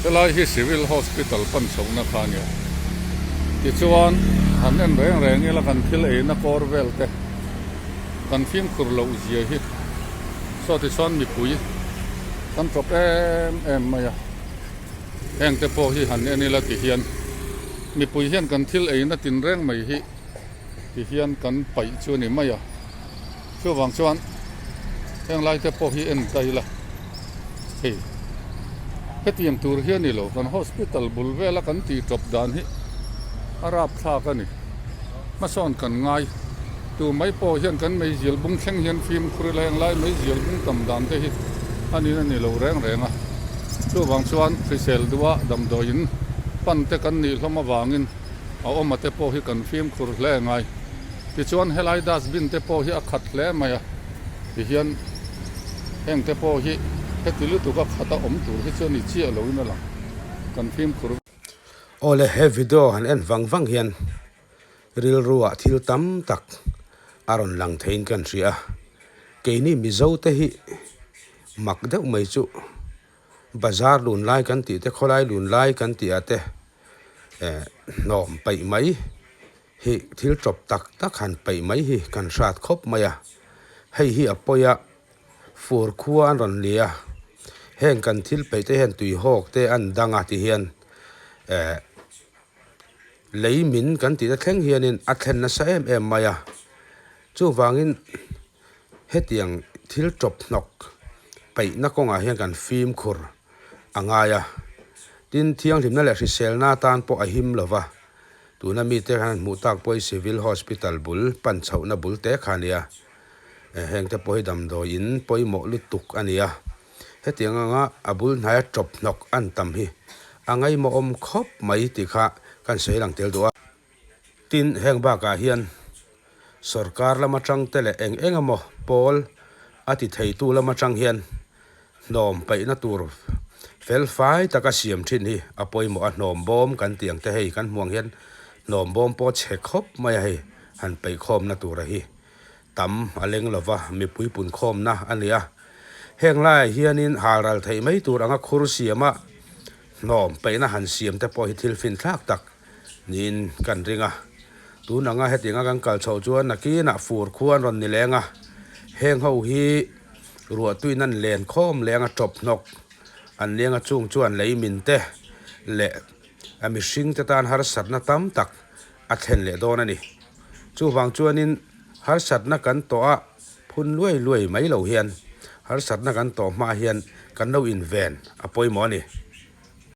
Helai hi Civil Hospital pan chhohna kha a nia. Tichuan, han en reng reng ila kan thil eina kawr vel te kan fimkhur loh zia hi saw tichuan mipui kan tawp em em mai a. Heng te pawh hi han en ila ti hian mipui hian kan thil eina tinreng mai hi ti hian kan paih chu a ni mai a. Chuvang chuan heng lai te pawh hi en ta ila hei hetiang tur hi a ni lo kan hospital bul vela kan tih tawp dan hi a rapthlak a ni hmasawn kan ngai tu mai pawh hian kan meizial bung thleng hian fimkhur ila heng lai meizial bung tam dan te hi a nin a ni lo reng reng a chuvang chuan hrisel duha damdawiin pan te kan nih hlawm avangin a awma te pawh hi kan fimkhur hle ngai. Tichuan helai dustbin te pawh hi a khat hle mai a, tihian heng te pawh hi heti lutuk a khat a awm tur hi chu a ni chiah loin a lang, kan fimkhur. Awle he video han en vang vang hian rilru ah thil tam tak a rawn lang theiin kan hria a, keini Mizo te hi mak deuh mai chu bazar lun lai kan tih te khawlai lun lai kan tih ah te eh hnawm paih mai. Hi thil tawp tak tak han peih mai hi kan hrat khawp mai a, hei hi a pawi a, fur khua an rawn li a, heng kan thil peih te hian tui hawk te an dang a ti hian eh lei min kan tihna thleng hianin a thlen nasa em em mai a, chuvangin hetiang thil tawp hnawk peihna kawngah hian kan fimkhur a ngai a, tin thianghlimna leh hriselna atan pawh a him lova. Tuna mite khan an hmuh tak pawh hi Civil Hospital bul pan chhohna bul te kha a nia. Heng te pawh hi damdawi in pawimawh lutuk a nia. Hetiang anga a bul hnaia tawp hnawk an tam hi a ngaihmawhawm khawp mai tih kha kan sawi lang tel duh a. Tin, heng bakah hian sorkar lam atang te leh eng eng emaw pawl a ti theitu lam atang hian Hnawm paihna tur fel fai taka siam thin hi a pawimawh a, hnawm bawm kan tih ang te hei kan hmuh ang hian hnawm bawm pawh chhe khawp mai a hei han peihkhawmna tura hi tam a leng lova mipui punkhawmna a ni a, heng laiah hianin hal ral theih mai tur anga khur siama hnawm paihna han siam te pawh hi thil finthlak tak niin kan ring a, tun anga hetianga kan kal chhoh chuan nakinah fur khua an rawn ni leng a, heng ho hi. Ruahtuin an len khawm leng a tawp hnawk an leng a chung chuan lei min te leh a mihring te tan harsatna tam tak a thlen leh dawn a ni. Chuvang chuanin harsatna kan tawh a phun luai luai mai lo hian harsatna kan tawh hma hian kan lo inven a pawimawh a ni.